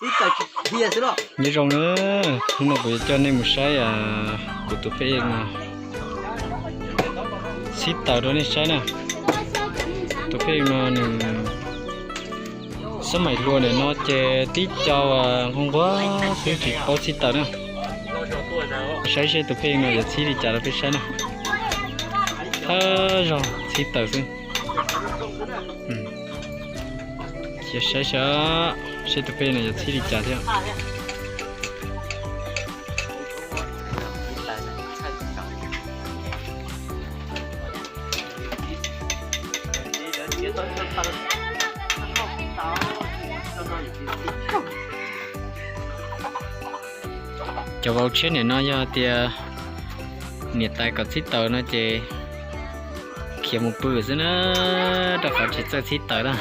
Nyob zoo na, hnub no kuv yuav coj nej mus saib kuv tus pheej no txhib taws rau nej saib na. Tus pheej no nws xab maim hluas ntawm no ces tib co nquag nquag xwb tsis paub txhib taws na. Saib seb tus pheej no yuav txhib li cas rau peb saib na. Thawj zaug txhib taws xwb. Cia saib seb, seb tus pheej no yuav txhib li cas thiab. Cov vauv tshiab niam no yog tias niam tais kom txhib taws no ces khiav mus pw xwb na, rau qhov tsis txawj txhib taws na.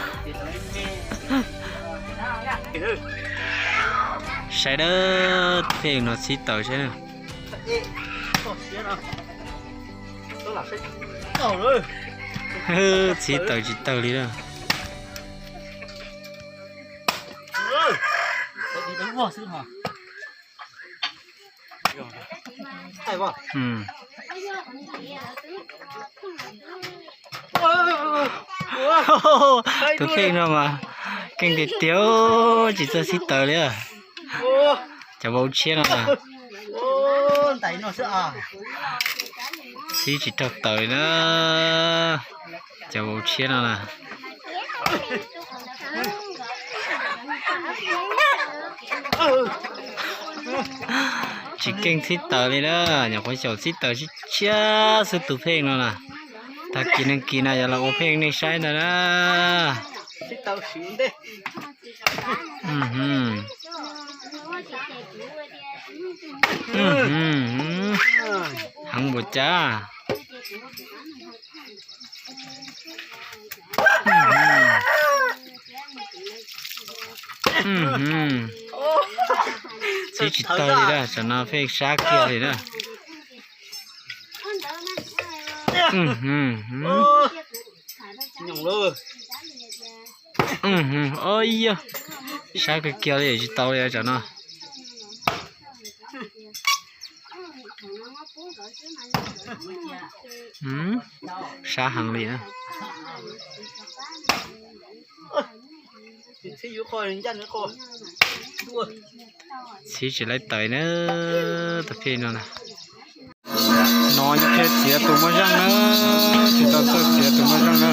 Saib dab, tus pheej no txhib taws saib na. Txhib taws tsis tawg li na. Tus pheej no mas keej tiag tiag, tsis txawj txhib taws li. Cov vauv tshiab no txhib tsis raug taws li na. Cov vauv tshiab no na. Tsis keej txhib taws li na, nyuam qhuav xyaum txhib taws tshiab tshiab xwb tus pheej no na. Tag kis neeg kis no yuav los ua pheej nej saib ntag na. Heev npaum cas. Txhib tsis tawg li na, tam no pheej sab kiag li na. Ua yog, sab kiag kiag li tsis tau li tam no. Sab heev li na. Txhib tsis laib taws na, tus pheej no na. No yog qhia txiav tus muaj zeej na, tsis tau txawj txiav tus muaj zeej na.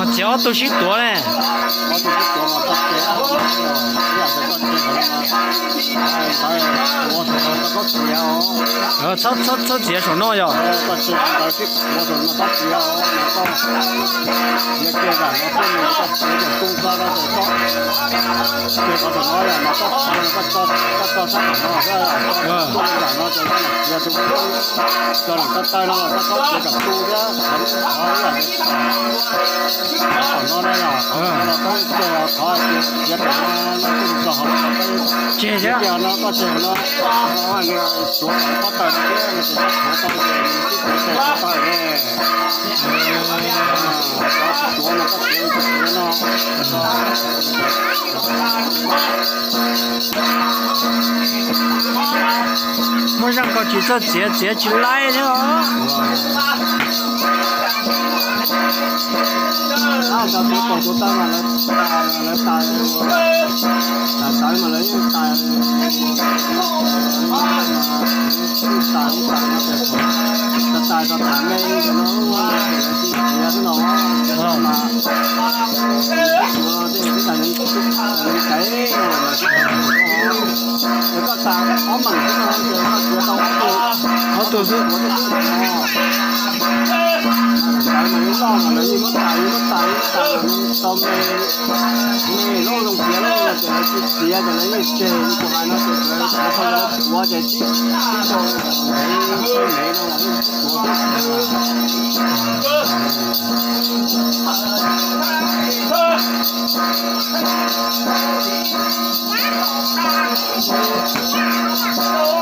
Ho txiav ob tug sib tuav ne. Txhob txiav saum no yog. Tseg thiab. Muaj zeej koj tsis txawj txiav, txiav tsis laib thiab os. Tus tawv mas lawv tas, lawv tas, tas tawv mas lawv yeej tas, tas tas no ces tas tas kom tham me no ces lawv tsis txiav xwb no mas, tsis txiav tej tib tas, tib tas nws kaiv no mas, ces koj tas ob meem xwb no ces koj txiav tau ob tug, ob tug xwb. Tawv mas yeej loj mas lawv yeej muab tas, yeej muab tas, yeej muab tas tau me, me loj zoo tiav lawm ces lawv tsis txiav ces lawv yeej tseg. Kuv hais no ces lawv txiav tau, lawv txiav ces tib, tib tau ntev, ntev no los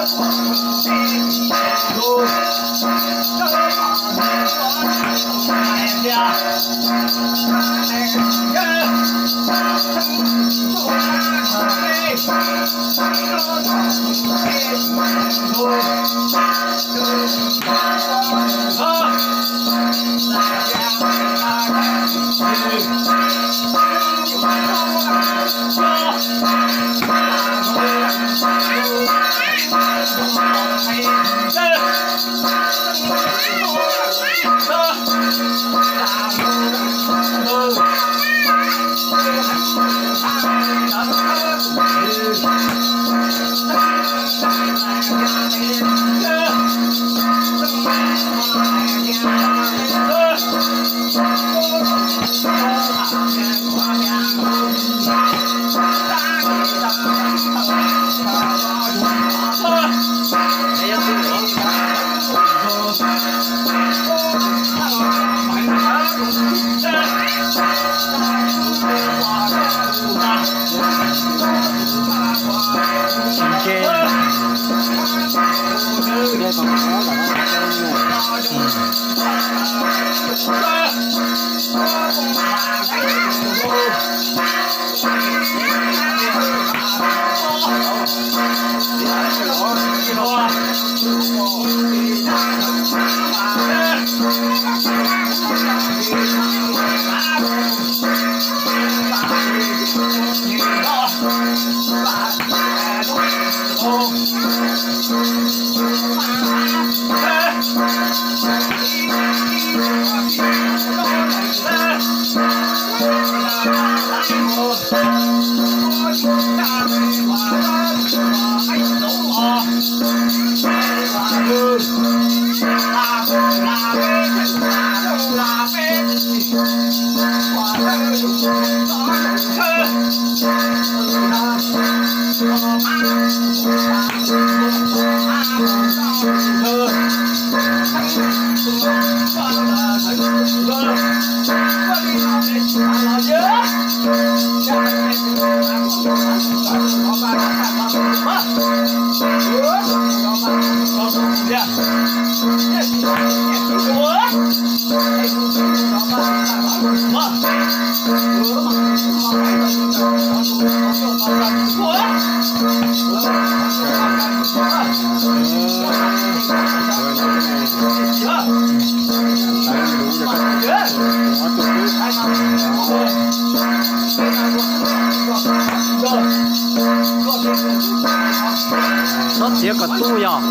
yeej tsis txiav. Txhob txiav kom tu yog.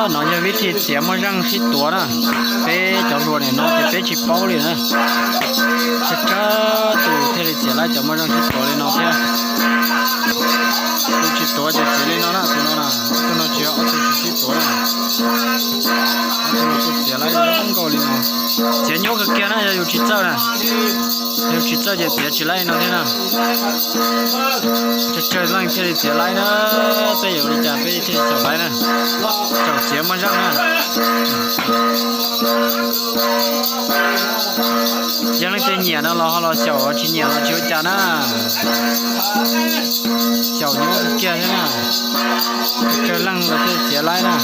No yog vib thib txiav muaj zeej sib tuav na. Peb cov hluas nim no ces peb tsis paub li na. Tsawg tsawg tus thiaj li txiav lawv cov muaj zeej sib tuav li no thiab. Tus tsis tuav ces txiav li no na, tus no na, tus no tsis, ob tug tsis sib tuav na. Ob tug no kuj txiav lawv zoo nkauj li no. Txiav nyuaj kawg kiag na yog yus tsis txawj na. Yog tsis txawj ces txiav tsis laib no thiab na. Tsawg tsawg leej thiaj li txiav laib na. Peb yuav ua li cas peb thiaj li txaus laib na? Txaus txiav muaj zaj na. Yog leej twg nyiam no los ho los xyaum, tsis nyiam los tsis ua cas na. Xyaum nyuaj kiag thiab na. Tsawg leej los thiaj txiav laib na.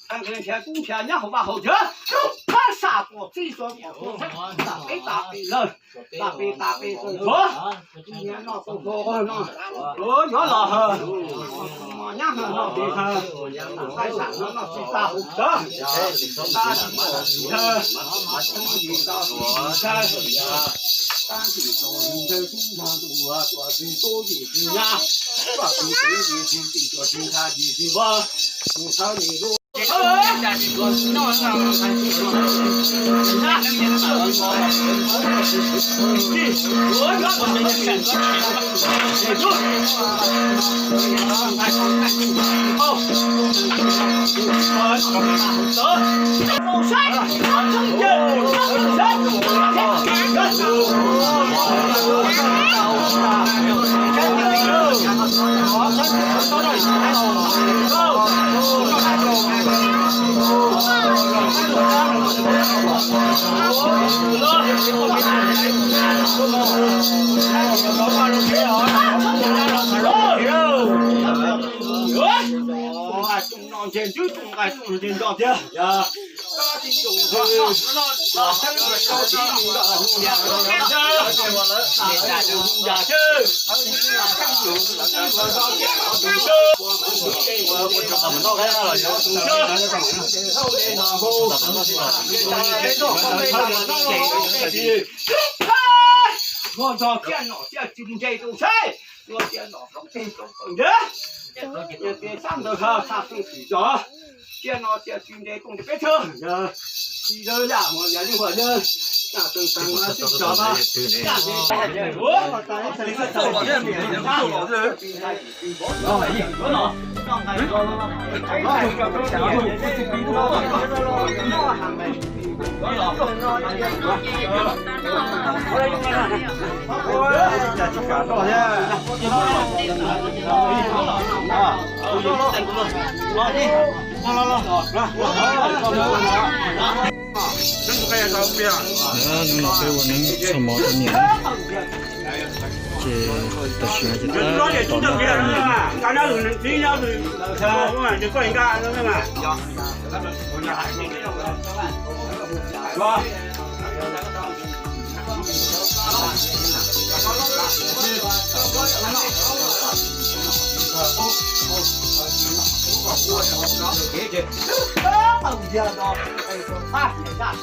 Nrhiav kub nrhiav nyab hauv vaj hauv cawv, pab sam tuam txij tuam tuam, peb tas pem lawm, tas pem tas pem tuam tuam, nrhiav noj tuam tuam no, yuav los hawm, nyab hawm noj pem hawm, pab sam noj noj txij tas hauv cawv, tas tsis tuam txij hawm, tsis tas tsis tuam txij hawm, tab sis tuam txij hawm tub nrog tuam tuam txij tub txij nyab, tuam txij tub txij tub txij tuam txij ntha txij txij vaj, tus thawj nim lub Ua nrog ciaj nom ciaj tswv ntse rau saib, ua ciaj nom rau peg rau qawm ntag. Yog tias sab ntawd ha xa xeeb xwm cov, ciaj nom ciaj tswv ntse rau peb thawj yog, tsis yog yam mus yog li huam yawg, yam teev teev xwm cov mas, yam ntse Hnub no peb ua neeb txhoj mov rau niam na. Tam sim no ces tab tom noj tau na. Tus nyuag pim txaij tib tag na. Lawv khiav tag lawm, khiav li ntawd.